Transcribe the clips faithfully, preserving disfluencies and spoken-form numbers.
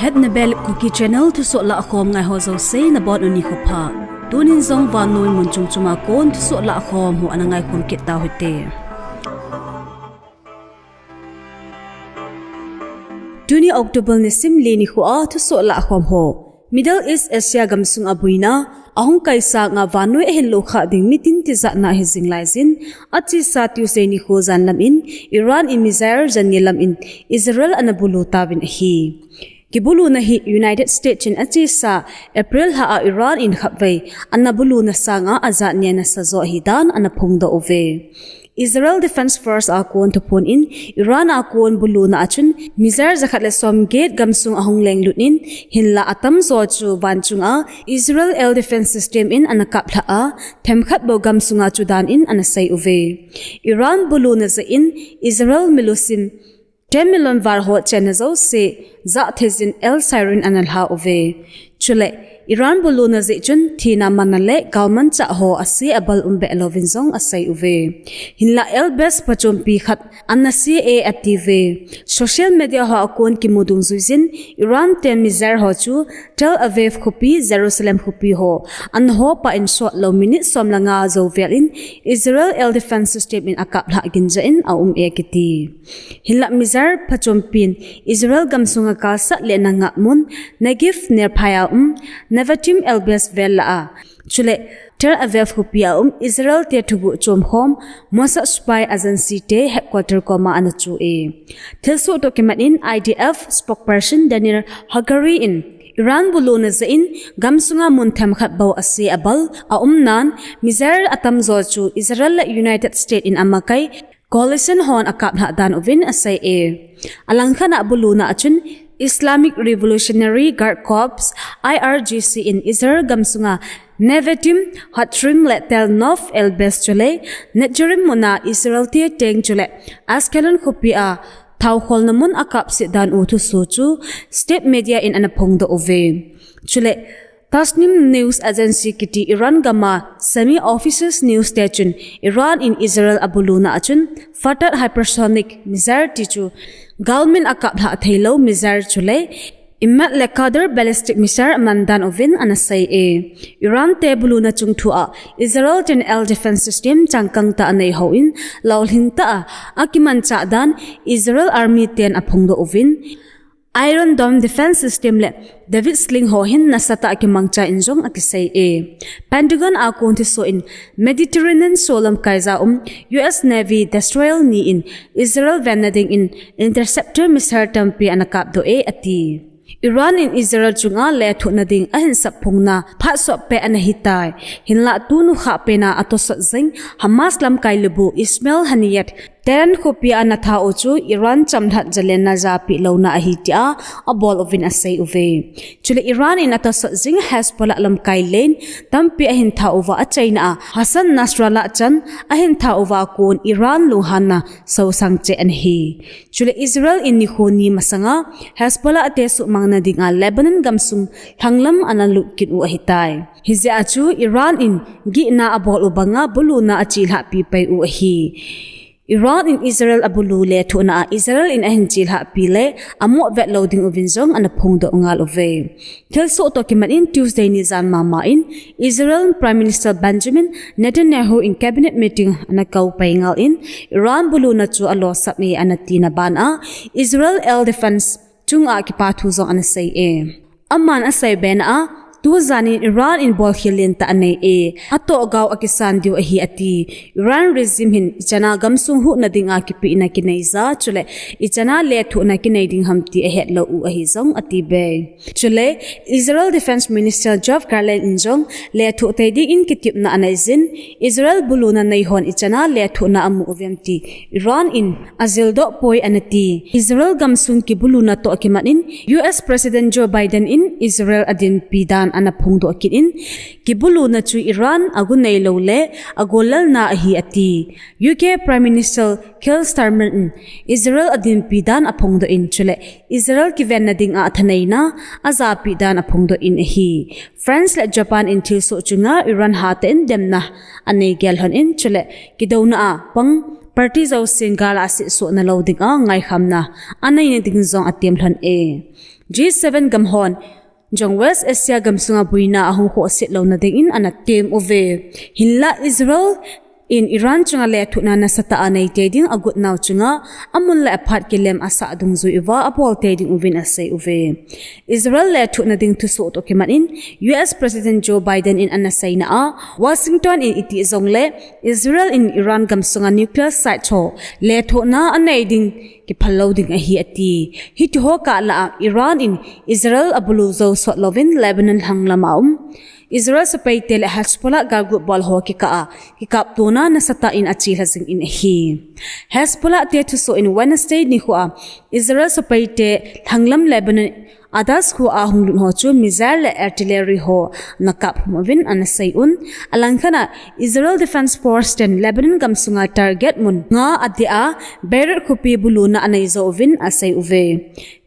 At Nebel Kuki Channel thusoh lahkhom ngai ho jouse nabonun nikho pha. Tunin jong vannoi mun chom chom a kon thusoh lahkhom ho ana ngaikhom kit tau hite. Tuni October nisim li nikho a thusoh lahkhom ho. Middle East Asia gamsung a boina ahung kai sanga vannoi ahin lo kha ding mitin tijatna ahi jing laijin, achesa Tuesday nikho jan lam in Iran in missile jan ni lam in Israel ana bulu tauvin ahi. Kibuluna hi United States in achesa April lha a Iran in khatvei ana buluna sanga ajat ni ana sa jo ahi dan ana phongdoh uve. Israel Defense Force a kon thuphon in Iran a kon buluna a chun missile jakhat le somget gamsung ahung lenglut in, hinla atamjo chu vanchung a Israel air defense system in ana kaplha a, themkhat bou gamsunga chu dan in ana sei uve. Iran buluna jeh in Israel milusim ten million val ho chenna jouse jah theijin air siren ana lha uve. Chule Iran buluna jeh chun thina manna le galmanchah ho ase abal um be louvin jong asei uve. Hinla air base phachompi khat ana se e atiuve. Social media ho a kon kimu dungjuijin Iran ten missile ho chu Tel Aviv khopi, Jerusalem khopi ho ana ho pah in sot lou minute som le nga jou vel in Israel air defense system in akaplha ginja in aum e kiti. Hinla missile phachompin Israel gamsunga kalsat letna ngah mun Negev nelphai a um Nevatim air base vel lah a, chule Tel Aviv khopi a um Israel te thuguh chomkhom Mossad spy agency te headquarter koma ana chu e. Thilsoh toh kimat in I D F spokesperson Daniel Hagari in Iran buluna jeh in gamsunga mun themkhat bou ase abal aum nan, missile atamjo chu Israel le United States in amakai coalition hon akaplha dan uvin asei e. Alangkhat a buluna a chun Islamic Revolutionary Guard Corps, I R G C in Israel gamsunga Nevatim, Hatrim le Tel Nof air base chule Netzarim muna Israel te teng chule Ashkelon khopi a thaokholna mun akapset dan u thusoh chu state media in ana phongdoh uve. Chule Tasnim News Agency kiti Iran gama semi-official news te chun Iran in Israel abuluna a chun Fattah hypersonic missile ti chu galmin akaplha theilou missile chule Immad le Qadr ballistic missile aman dan uvin ana sei e. Iran te buluna chungthu a Israel ten air defense system changkang tah anei hou in, lolhing tah a akimanchah dan Israel army ten aphongdoh uvin, Iron Dome defense system le David Sling ho hin nasatah a kimangcha in jong akisei e. Pentagon a kon thusoh in Mediterranean solam kaija um U S Navy destroyer ni in Israel venna ding in interceptor missile tampi ana kapdoh e ati. Iran in Israel chunga lethuhna ding ahin sapphongna phat sot pet ana hitai. Hinla tunu khah pena atosot jing Hamas lamkai lubu Ismail Haniyeh Tehran khopi a ana tha u chu Iran chamlhat jalenna japi louna ahi tia abol uvin asei uve. Chule Iran in atosot jing Hezbollah lamkai len tampi ahin tha uva achaina a Hassan Nasrallah chan ahin tha uva kon Iran lunghanna sosang cheh ana hi. Chule Israel in nikho ni masanga Hezbollah te suhmangna dinga Lebanon gamsung lhanglam ana lut kit u ahitai. Hijeh a chu Iran in gihna abol u banga buluna achelhahpi pai u ahi. Iran in Israel abulu lethuhna a Israel in ahin chelhahpi le amoh vet lou ding uvin jong ana phongdoh ngal uve. Thilsoh toh kimat in Tuesday ni jan mama in Israel Prime Minister Benjamin Netanyahu in cabinet meeting ana kou pai ngal in Iran buluna chu alosap e ana tina ban a Israel air defense chunga kipathu jong ana sei e. Aman asei bena a, tujan in Iran in bolkhel lentah anei e, atohgao akisan diu ahi ati. Iran regime hin ichana gamsung huhna dinga kipehna kineija, chule ichana lethuhna kinei ding ham ti ahet lou u ahi jong ati be. Chule Israel Defense Minister Yoav Gallant in jong lethuh tei ding in kitepna anei jin, Israel buluna nei hon ichana lethuhna amu uvem ti Iran in ajildoh poi ana ti. Israel gamsung kibuluna toh kimat in U S President Joe Biden in Israel adinpi dan ana phongdoh kit in, kibuluna chu Iran agu neilou le agollalna ahi ati. U K Prime Minister Keir Starmer in Israel adinpi dan aphongdoh in chule Israel kivenna dinga athaneina ajahpi dan aphongdoh in ahi. France le Japan in thilsoh chunga Iran hatah in demna anei gel lhon in chule kidouna a pang party jousen gal a sehsohna lou dinga ngaikhamna aneina ding jong atem lhon e. G seven gam hon jong West Asia gam sunga boina ahung khohset louna dingin ana tem uve. Hinlah Israel in Iran chunga lethuhna nasatah a nei tei ding agot nau chunga amun le aphat kilem asah dungjui uva abol tei ding uvin asei uve. Israel lethuhna ding thusoh toh kimat in U S President Joe Biden in ana seina a, Washington in itih jongle Israel in Iran gam sunga nuclear site ho lethuhna anei ding kiphal lou ding ahi ati. Hiti ho kah lah a Iran in Israel abulu jou sot louvin Lebanon lhanglam a um Israel sepaite le Hezbollah galgut bol ho kikah a kikaptona nasatah in achelha jingin ahi. Hezbollah te thusoh in Wednesday nikho a Israel sepaite lhanglam Lebanon Adas khoa hung lut ho chu missile le artillery ho ana kap hum uvin ana sei un. Alangkhat a Israel Defense Force ten Lebanon gam sunga target mun nga adeh a Beirut khopi buluna anei jou uvin asei uve.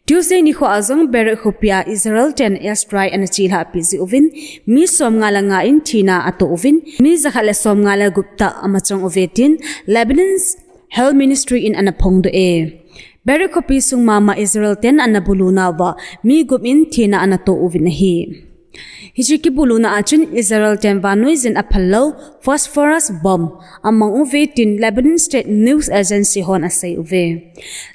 Tuesday nikho a jong Beirut khopi a Israel ten airstrike ana chelhah peh jeh uvin mi somnga le nga in thina atoh uvin mi jakhat le somnga le gup tah amachang uve tin Lebanon's Health Ministry in ana phongdoh e. Beirut khopi sung mama Israel ten ana buluna uva mi gup in thina ana toh uvin ahi. Hiche kibuluna a chun Israel ten vannoi jin aphal lou phosphorus bomb amang uve tin Lebanon State News Agency hon asei uve.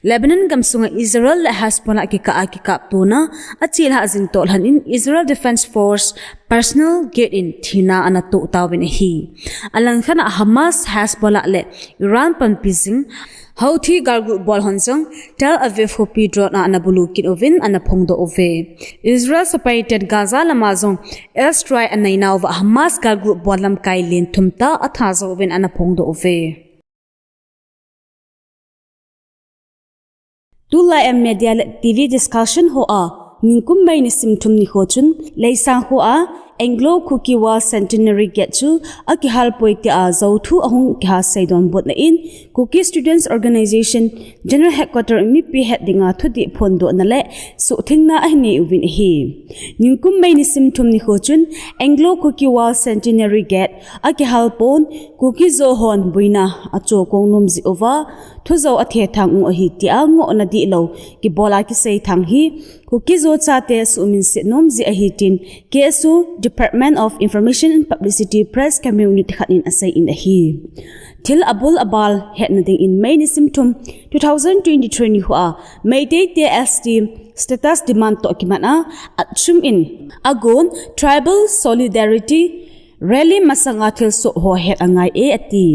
Lebanon gam sunga Israel le Hezbollah kikah a kikaptona achelha jing toh lhon in Israel Defense Force personnel gate in thina ana toh tauvin ahi. Alangkhat a Hamas, Hezbollah le Iran panpi jing Houthi galgut bol hon jong Tel Aviv khopi drone a ana bulu kit uvin ana phongdoh uve. Israel sepai ten Gaza lama jong airstrike anei nauva Hamas galgut bol lamkai len thum tah atha jou uvin ana phongdoh uve. Tulai a media le T V discussion ho a, nikum May nisim thum nikho chun Leisang khoa Anglo Kuki War Centenary Gate chu akihal poi tia jouthu ahung kiha seidonbutna in Kuki Students Organisation General Headquarter in mipi het dinga thudih phondohna le suhthengna ahin nei uvin ahi. Nikum May nisim thum nikho chun Anglo Kuki War Centenary Gate akihal pon Kuki-Zo hon boina acho kong nom jeh uva thujou athethang u ahi tia ngohna dihlou kibola kisei thang hi Kuki-Zo chate suhminset nom jeh ahi tin K S O Department of Information and Publicity Press Camp Unit khat in asei in ahi. Thil abul abal hetna dingin May nisim thum two thousand twenty-three nikhoa Meitei te S T status demand toh kimat a atchum in agon Tribal Solidarity Rally masanga thilsoh ho het angai e ati.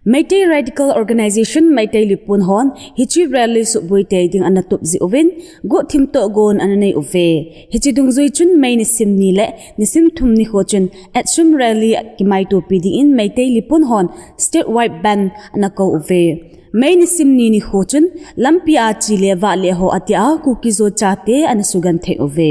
Meitei Radical Organisation Meitei Leepun hon hiche rally suboi tei ding ana tup jeh uvin guhthim toh gon ana nei uve. Hiche dungjui chun May nisim ni le nisim thum nikho chun atchum rally kimaitopi dingin Meitei Leepun hon statewide ban ana kou uve. May nisim ni nikho chun lampi a chi le vah le ho atia Kuki-Zo chate ana sugenthei uve.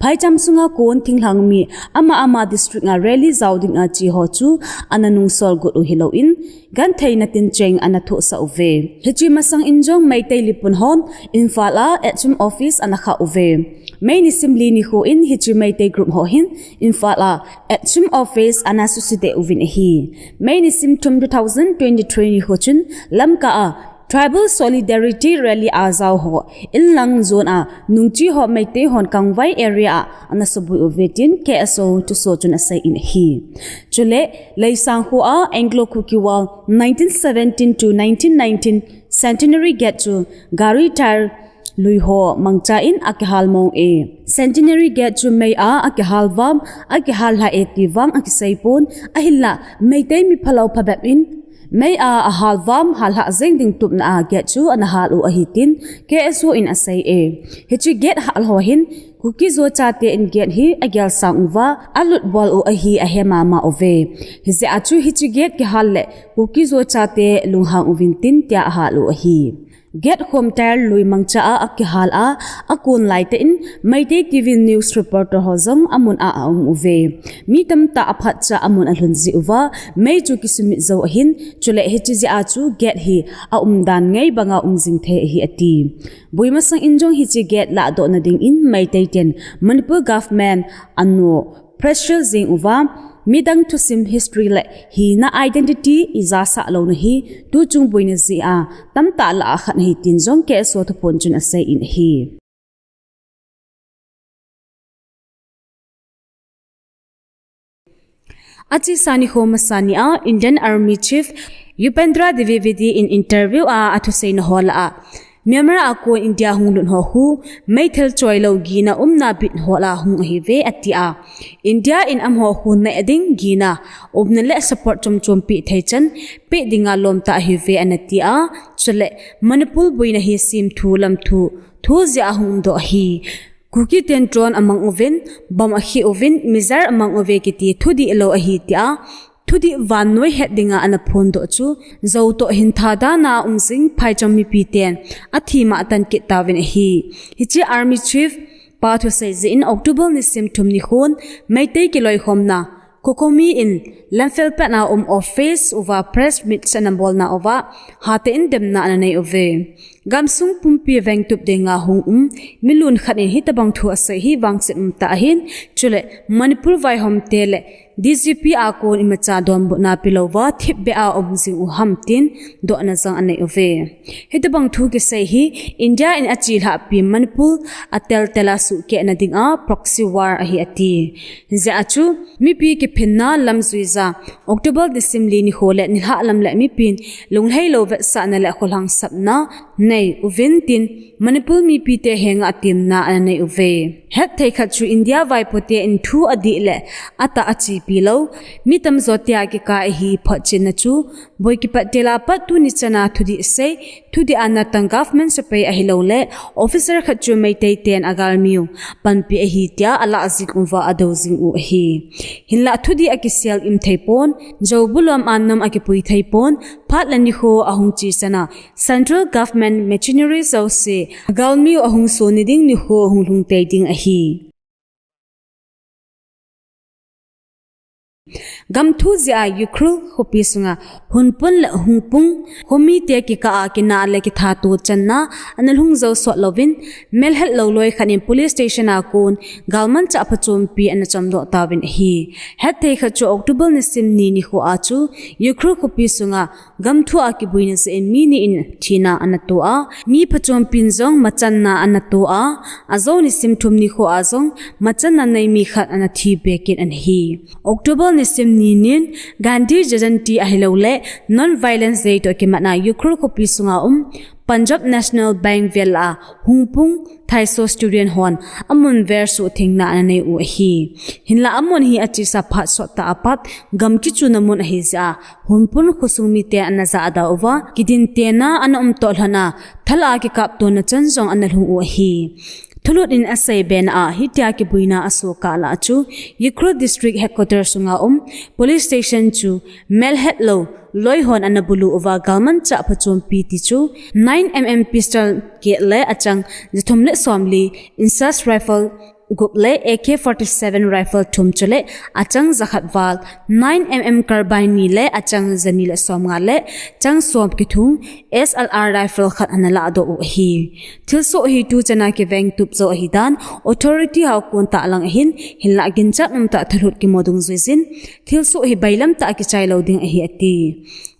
Phaicham sunga kon thinglhang mi ama ama district a rally jao dinga chi ho chu ana nungsol got u hilouvin gentheina tincheng ana thohsah uve. Hiche masang in jong Meitei Leepun hon Imphal a atchum office ana khah uve. May nisim li nikho in hiche Meitei group ho hin Imphal a atchum office ana susideh uvin ahi. May nisim thum two thousand twenty-three nikho chun Lamka a Tribal Solidarity Rally ajao ho inlang zone a nungchi ho Meitei hon Kangvai area a ana suboi uve tin K S O thusoh chun asei in ahi. Chule Leisang khoa Anglo Kuki War nineteen seventeen to nineteen nineteen Centenary Gate chu gari tyre lui ho mangcha in akihal mong e. Centenary Gate chu mei a akihal vam, akihal lha e ti vang akisei pon, ahinla Meitei mi phalou phabep in mei a ahal vam hal lha jeng ding tupna a gate chu ana hal u ahi tin K S O in asei e. Hiche gate hal ho hin Kuki-Zo chate in gate hi agel sang uva alut bol u ahi ahe mama uve. Hijeh a chu hiche gate kihal le Kuki-Zo chate lunghang uvin tin tia ahal u ahi. Gate khom tyre lui mangcha a akihal a, akon laitah in Meitei T V news reporter ho jong amun a aum uve. Mi tamtah aphatcha amun alhun jeh uva mei chu kisumit jou ahin, chule hiche jeh a chu gate hi aumdan ngei banga um jing thei ahi ati. Boi masang in jong hiche gate lahdohna dingin Meitei ten Manipur government ano pressure jeng uva, midang thusim history le hina identity ijasah louna hi tuchung boina jeh a tamtah lah a khat ahi tin jong K S O thuphon chun asei in ahi. Achesa nikho masa nia Indian Army Chief Upendra Dwivedi in interview a athuseina ho lah a, Myanmar a kon India hung lut ho khu meithal choilou gina umna bit ho lah a hung ahiuve atia, India in amaho khu nai ding gina umna le support chomchom pe thei chan pe dinga lom tah ahiuve anatia, chule Manipur boina hi semthu lamthu thu jeh a hung umdoh ahi. Kuki ten drone amang uvin, bomb akhi uvin, missile amang uve kiti thudih lou ahi tia, thudih vannoi het dinga ana phondoh chu, Zo toh hintha dana um jing phaicham mipi ten athima atan kit tauvin ahi. Hiche Army Chief pa thusei jeh in October nisim thum nikhon Meitei kiloikhomna COCOMI in Lamphel pet a um office uva press meet ana bolna uva hatah in demna ana nei uve. Gamsung pumpi vengtup dinga hung um milun khat in hitobang thu asei hi vangset umtah ahin, chule Manipur vaihom te le DGP a kon imacha donbutna pelouva thipbeh a um jing u ham tin dohna jong anei uve. Hitobang thu kisei hi India in achelhahpi Manipur a teltel a suhkehna dinga proxy war ahi ati. Hijeh a chu mipi kiphinna lamjuija October nisim li nikho le nilhah lam le mipin lunglhailou vetsahna le kholhangsapna nei uvin tin Manipur mipite henga atemna ana nei uve. Hetthei khat chu India vaipote in thu adih le atah achepi lou, mi tamjo tia kikai ahi photchenna chu, boi kipat tila pat tuni chana thudih sei, thudih a natang government sepai ahiloule officer khat chu Meitei ten agalmiu panpi ahi tia alah jing uva adou jing u ahi. Hinlah thudih akisel im theipon, Zo bulom a nam akipui theipon, phat le nikho ahung chesana Central Government machinery jouse agalmiu ahung soni ding nikho hung lhung tei ding ahi. Gamthu jeh a Ukhrul khopi sunga Hunpung le Hungpung khomite kikah a kinah le kithat channa ana lhung jou sot louvin, melhetlou loi khat in police station a kon galmanchah phachompi ana chomdoh tauvin ahi. Hetthei khat chu October nisim ni nikho a chu Ukhrul khopi sunga gamthu a kibuina jeh in mi ni in thina ana to a, mi phachompin jong machanna ana to a, ajou nisim thum nikho a jong machanna nei mi khat ana thi be kit ana hi. October nisim ni nin Gandhi Jayanti ahiloule Non-Violence Day toh kimatna Ukhrul khopi sunga um Punjab National Bank vel a Hungpung Thaiso student hon amun ver suhthengna ana nei u ahi. Hinlah amun hi achesa phat sottah a pat gam kichuna mun ahi jeh a Hunpung khosung mite ana jahda uva, kidintena ana um toh lhon a, thal a kikaptona chan jong ana lhung u ahi. Thulut in asei bena a hitia kibuina asoh kah lah a chu, Ukhrul District Headquarter sunga um Police Station chu melhetlou loi hon ana bulu uva galmanchah phachompi ti chu nine M M pistol kit le achang jathum le somli, Insass rifle gup le A K forty-seven rifle thum chule achang jakhat val, nine M M carbine ni le achang jani le somnga le chang som kithung S L R rifle khat ana lahdoh u ahi. Thilsoh hi tuchana kivengtup jou ahidan authority ho kon tahlang ahin, hinlah ginchat umtah thulut kimu dungjuijin, thilsoh hi bailamtah a kichai lou ding ahi ati.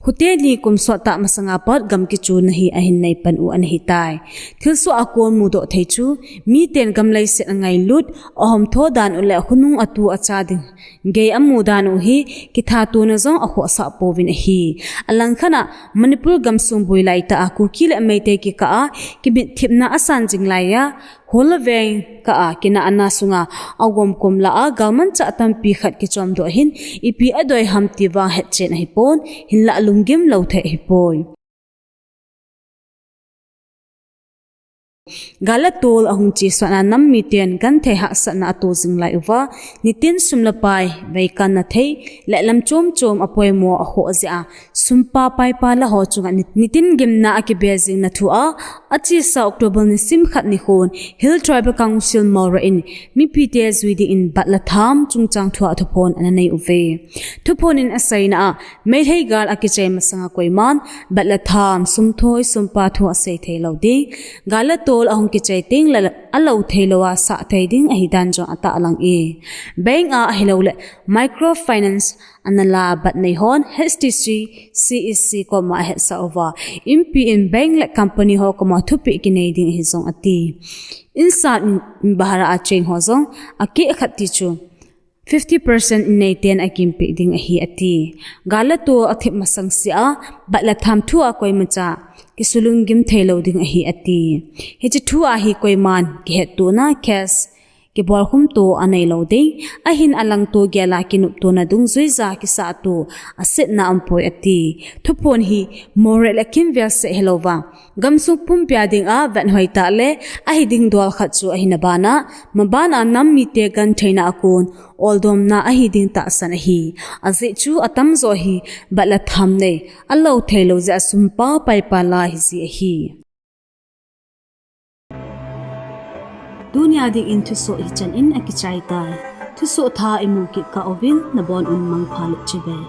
Khoteni kum sottah masanga pat gam kichuna hi ahin neipan u ana hitai. Thilsoh a kon mudoh thei chu, miten gam leiset angailut, ahomtho dan u le khonung atu acha ding gei amu dan u hi kithatona jong akhohsah pouvin ahi. Alangkhat a Manipur gamsung boi laitah a Kuki le Meitei kikah a kimitthipna asan jing laiya, Holaveng kah a kinahna sunga agomkom lah a galmanchah tampi khat kichomdoh hin ipi adoi ham ti vang hetchen ahipon, hinlah lunggim lou thei ahipoi. Gal le tol ahung chesotna nam miten genthei hahsatna ato jing lai uva, nitin sum le pai veikanna thei le lam chom chom apoimo akhoh jeh a, sumpa paipa la ho chunga ni-, nitin gimna akibe jingna thu a, achesa October nisim khat nikhon Hill Tribal Council Mawra in mipite jui dingin bat le tham chungchang thua thuphon ana nei uve. Thuphon in aseina a, Meitei gal akichai masanga koiman bat le tham, sumthoi, sumpa thu asei thei lou ding. Gal le tol ahung kichai teng le alou thei lou a sah thei ding ahidan jong atahlang e. Bank a ahiloule microfinance ana la bat nei hon H T C, C E C koma ahetsah uva, inpi in bank le company ho koma thupeh kinei ding ahi jong ati. Insan in bahara a cheng ho jong akeh khat ti chu fifty percent inneiten akimpeh ding ahi ati. Gal le tual athip masang sea, bat le tham thua koimacha kisulunggim theilou ding ahi ati. Hiche thua hi koiman kihettona case kibolkhum to aneilou ding, ahin alangto gela kinoptona dungjuija kisahto asetna aumpoi ati. Thuphon hi moreh le kimvel seh hilouva, gamsung pumpia dinga vet hoitah le ahiding dol khat chu ahina bana, mabana nam mite gentheina akon oldomna ahiding tahsan ahi. Ajeh chu atamjo hi bat le tham nei alou theilou jeh a sum pao paipa la hiji ahi. Tunia dingin thusoh hichan in akichaitai. Thusoh thah imu kit kah uvin nabonun mangpha le chibai.